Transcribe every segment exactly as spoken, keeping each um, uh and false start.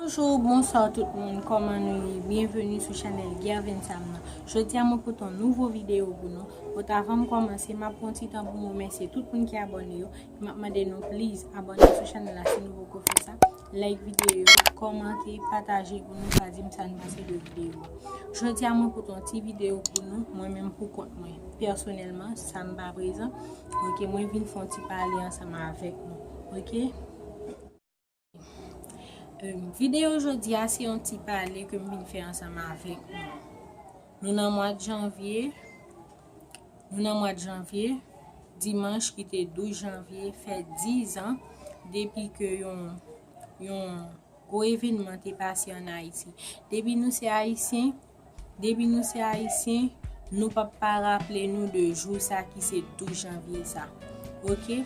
Bonjou, bonswa tout moun, kòman nou ye? Byenveni sou chanèl Gervin Sam nan. Jodi a mwen pote yon nouvo videyo pou nou. Bon, avan m kòmanse, m ap pran ti tan pou m remèsye tout moun ki abòne yo. M ap mande nou please abòne sou chanèl la si nou poko fè sa. Like videyo yo, kòmante, pataje pou nou ka di m sa n panse de videyo a. Jodi a mwen pote yon ti videyo pou nou, mwen menm pou kont mwen. Pèsonèlman, Sam pa prezan. Ok, mwen vin fè yon ti pale ansanm avèk nou. Ok? Em, videyo jodi a se yon ti pale ke m vin fè ansanm avèk nou. Nou nan mwa janvye, nou nan mwa janvye, dimanch ki te douz janvye, fè diz an depi ke yon, yon gwo evènman te pase ann Ayiti. Depi nou se Ayisyen, Depi nou se Ayisyen, nou p ap pa raple nou de jou sa ki se douz janvye sa. Ok?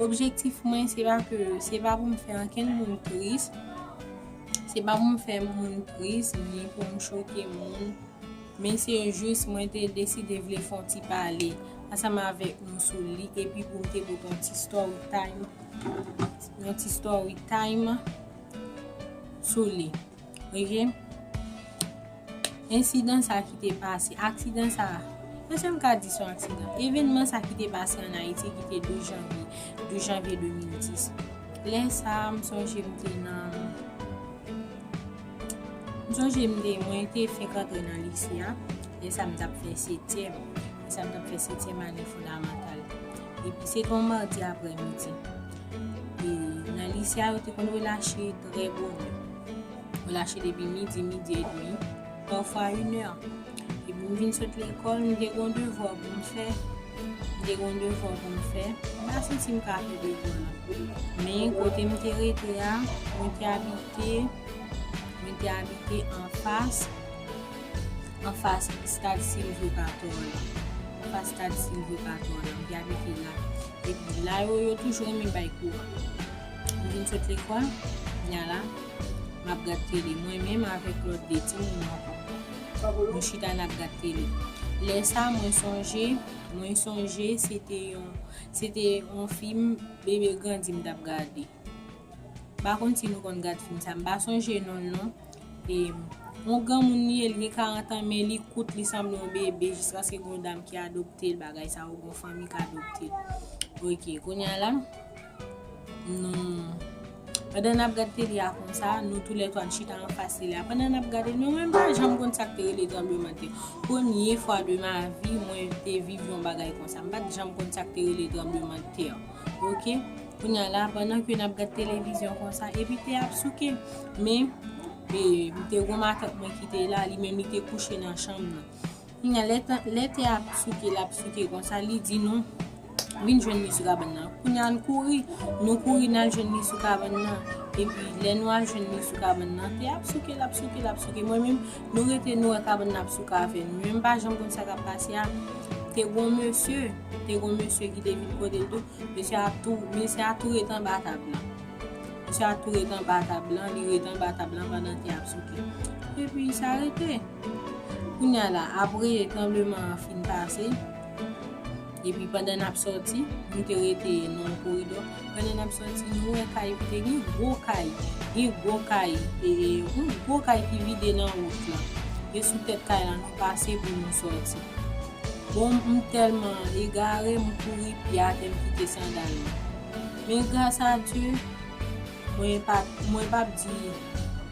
Objektif mwen, se pa ke, se pa pou m fè ankenn moun tris, se pa pou m fè moun tris, ni pou m choke moun, men se jis mwen te deside vle fè yon ti pale ansanm avèk nou sou li, epi pou m te pote yon ti story time, yon ti story time sou li. Ok? Ensidan sa ki te pase, aksidan sa, èske m ka di se yon aksidan? Evènman sa ki te pase ann Ayiti, ki te douz janvye, douz janvye de mil dis. Lè sa a, m sonje m te nan, m sonje m te, mwen te fenk antre nan lise a. Lè sa a, m t ap fè setyèm. Lè sa a, m t ap fè setyèm ane fondamantal. Epi se te yon madi aprèmidi. E nan lise a, yo te konn relache trè bonè. Relache depi midi, midi edmi, pafwa inè. Epi m vin sot lekòl, m te gen yon devwa pou m fè. M te gen yon devwa pou m fè. M pa santi m ka fè devwa la. Men kote m te rete a, mwen te abite, mwen te abite anfas, anfas stad Silvio Cator la. Anfas stad Silvio Cator la, m te abite la. Epi la yo, yo toujou renmen bay kouran. M vin sot lekòl, kounya la, m ap gad tele. Mwen menm avèk lòt de timoun ankò. Nou chita, n ap gad tele. Lè sa, mwen sonje, mwen sonje, se te yon, se te yon fim Bebe Grandi m t ap gade. M pa konn si nou konn gad fim sa, m pa sonje non l non. E, yon granmoun li ye, li gen karant an, men li kout, li sanble yon bebe, jiskaske gen yon dam ki adopte l, bagay sa yo, gen yon fanmi k adopte l. Ok, kounya la, nou, pandan n ap gad tele a konsa, nou toulètwa n chita anfas tele a. Pandan n ap gade, nou menm pa janm konn sa k te rele tranblemanntè. Premye fwa de ma vi, mwen te viv yon bagay konsa. M pa t janm konn sa k te rele tranblemanntè. Ok? Kounya la, pandan ke n ap gad televizyon konsa, epi tè ap souke. Men, e, m te gen matant mwen ki te la, li menm li te kouche nan chanm nan. Kounya, lè tè, lè tè ap souke, l ap souke konsa, li di nou, vin jwenn li sou kabann nan. Kounya, n kouri, nou kouri, n al jwenn li sou kabann nan. Epi, lè nou al jwenn li sou kabann nan, tè ap souke, l ap souke, l ap souke. Mwen menm, nou rete, nou wè kabann nan ap souke avè nou. Men m pa janm konn sa k ap pase a. Te gon mesye, te gon mesye ki te vin kote l tou. Mesye a tou, mesye a tou ret anba tab lan. Mesye a tou ret anba tab lan, li ret anba tab lan pandan tè ap souke. Epi sa rete. Kounya la, apre tranbleman an fin pase, epi pandan n ap sòti, nou te rete nan yon koridò. Pandan n ap sòti, nou wè kay vide, gen gwo kay, gen gwo kay, e, e, yon gwo kay ki vide nan wout lan. E sou tèt kay lan, nou pase pou nou sòti. Bon, m tèlman egare, m kouri pye atè, m kite sandal mwen. Men gras a Dye, mwen pa, mwen p ap di,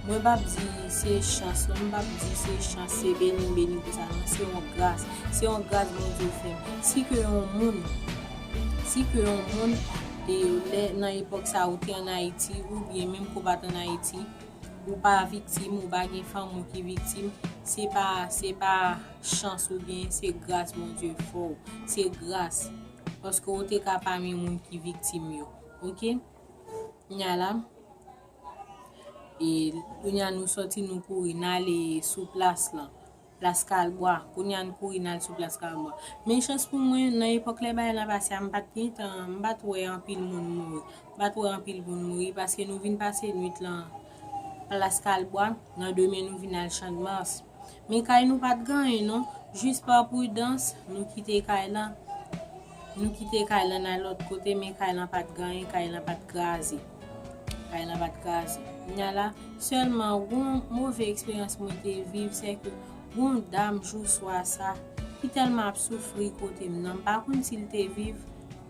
mwen p ap di se chans non, m p ap di se chans, se beni m beni pou sa non, se yon gras, se yon gras Bondye fè m. Si ke yon moun, si ke yon moun, e, lè, nan epòk sa ou te ann Ayiti, oubyen menm ke w pa t ann Ayiti, ou pa viktim, ou pa gen fanmi w ki viktim, se pa, se pa chans ou gen, se gras Bondye fè w. Se gras. Paske ou te ka pami moun ki viktim yo. Ok? Kounya la, e kounya nou sòti, nou kouri, n ale sou plas lan. Plas Kalbwa. Kounya n kouri n al sou plas Kalbwa. Men chans pou mwen, nan epòk lè bagay lan pase a, m pa t gen tan, m pa t wè anpil moun mouri. M pa t wè anpil moun mouri paske nou vin pase nwit lan plas Kalbwa. Nan demen nou vin al Channmas. Men kay nou pa t gen anyen non. Jis pa pridans, nou kite kay lan. Nou kite kay lan nan lòt kote, men kay lan pa t gen anyen, kay lan pa t kraze. Kay lan pa t kraze. Kounya la, sèlman yon move eksperyans mwen te viv, se ke yon dam jou swa sa, ki tèlman ap soufri kote m nan, m pa konn si l te viv,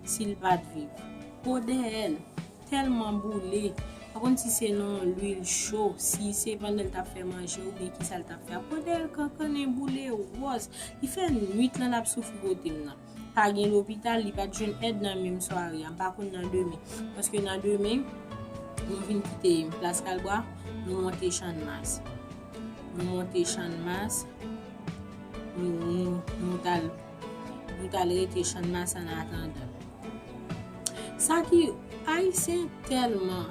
si l pa t viv. Po dèyè l tèlman boule, m pa konn si se nan lwil cho, si se pandan l t ap fè manje oubyen kisa l t ap fè. Po dèyè l kankannen boule wòz. Li fè nwit lan l ap soufri kote m nan. Pa gen lopital, li pa t jwenn èd nan menm sware a. M pa konn nan demen. Paske nan demen, nou vin kite Plas Kalbwa, nou monte Channmas. Nou monte Channmas, nou, nou, nou t al, nou t al rete Channmas an atandan. Sa ki Ayisyen tèlman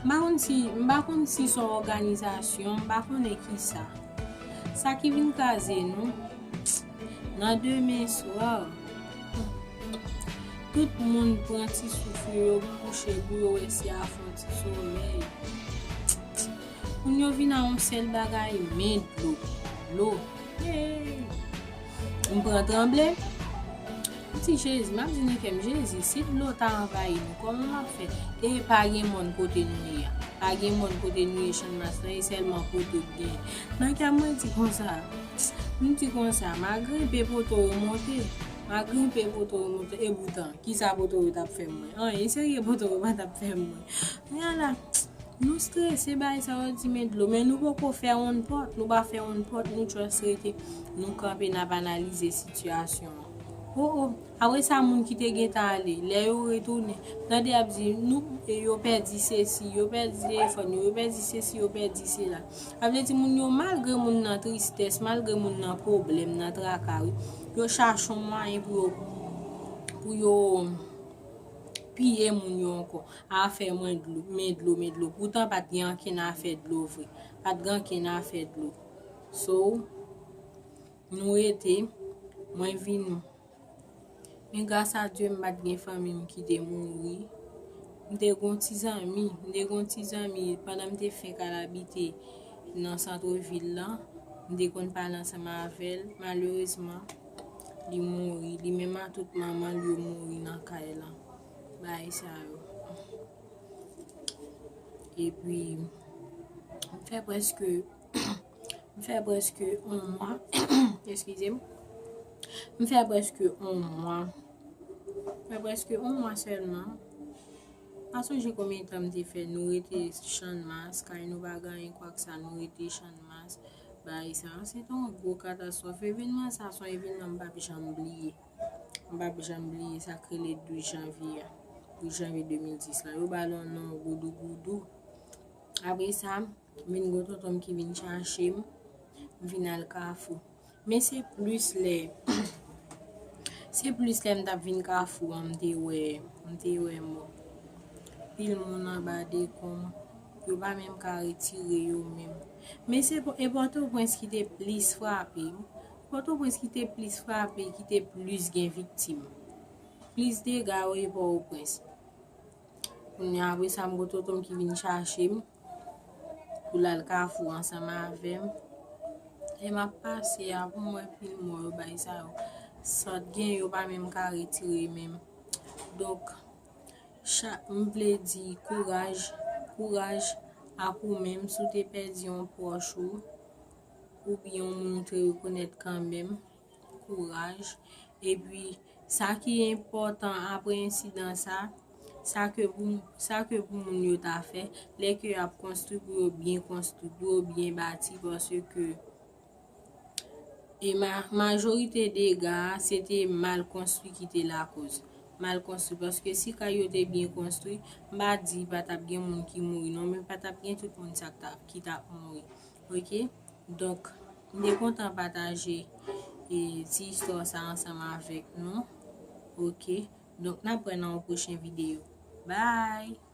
M pa konn si, m pa konn si se yon òganizasyon, m pa konnen ki sa. Sa ki vin kraze nou, nan demen swa, tout moun pran ti souf yo, yo kouche pou yo wè si y a fè yon ti somèy. Moun yo vin a yon sèl bagay, men dlo, dlo. Hey! M pran tranble. M di, Jezi, m ap di nan kè m, Jezi, si dlo ta anvayi nou, kòman m ap fè? E pa gen mòn kote nou ye a. Pa gen mòn kote nou ye Channmas lan, e sèlman poto k gen. Nan kè m, mwen di konsa, m di konsa, m a grenpe poto yo monte. M a grenpe poto yo monte. E poutan, kisa poto yo t ap fè mwen? Anyen serye poto yo pa t ap fè mwen. Kounya la, nou strese, bagay sa yo di men dlo, men nou poko fè yon pòt, nou pa fè yon pòt, nou just rete, nou kanpe, n ap analize sitiyasyon an. O, o, apre sa, moun ki te gentan ale, lè yo retounen, tande y ap di, nou, e yo pèdi sesi, yo pèdi telefòn yo, yo pèdi sesi, yo pèdi sela. Sa vle di, moun yo, malgre moun nan tristès, malgre moun nan pwoblèm, nan traka, wi, yo chache yon mwayen pou yo, pou yo piye moun yo ankò. Afè mwen dlo, men dlo, men dlo. Poutan pa t gen ankenn afè dlo vre. Pa t gen ankenn afè dlo. So, nou rete, mwen vin. Men gras a Dye, m pa t gen fanmi m ki te mouri. M te gon ti zanmi, m te gon ti zanmi pandan m te fenk al abite nan santwevil lan. M te konn pale ansanm avè l. Malerezman, li mouri. Li menm a tout manman l yo mouri nan kay lan. Bagay sa yo. Epi, m fè prèske, m fè prèske yon mwa, eskize m, m fè prèske yon mwa, m fè prèske yon mwa sèlman. Pa sonje konbyen tan m te fè, nou rete Channmas, kay nou pa gen anyen, kwaksa, nou rete Channmas. Bagay sa, se te yon gwo katastwòf. Evènman sa, se yon evènman m p ap janm bliye. M p ap janm bliye sa k rele douz janvye a. Douz janvye de mil dis la. Yo ba l yon non, Goudou Goudou. Apre sa, vin gen tonton m ki vin chache m. M vin al Kafou. Men se plis lè, se plis lè m t ap vin Kafou an, m te wè, m te wè mò. Pil moun anba dekonm, yo pa menm ka retire yo menm. Men se po-, e Pòtoprens ki te plis frape. Pòtoprens ki te plis frape, ki te plis gen viktim. Plis dega yo e Pòtoprens. Kounye a, apre sa, m gen tonton m ki vin chache m pou l al Kafou ansanm avè m. E m ap pase a, pou m wè pil mò yo, bay sa yo. Sant gen, yo pa menm ka retire menm. Donk, cha-, m vle di kouraj, kouraj ak ou menm, si w te pèdi yon pwòch ou, oubyen yon moun ou te rekonèt kanmenm, kouraj. Epi, sa ki enpòtan apre ensidan sa, sa ke pou, sa ke pou moun yo ta fè, lè ke y ap konstwi, pou yo byen konstwi, pou yo byen bati, paske e ma-, majorite dega a, se te mal konstwi ki te lakoz. Mal konstwi, paske si kay yo te byen konstwi, m pa di pa t ap gen moun ki mouri non, men pa t ap gen tout moun sa k ta, ki t ap mouri. Oke? Donk, m te kontan pataje, e, ti istwa sa ansanm avèk nou. Oke? Donk, n ap wè nan yon pwochen videyo. Bye!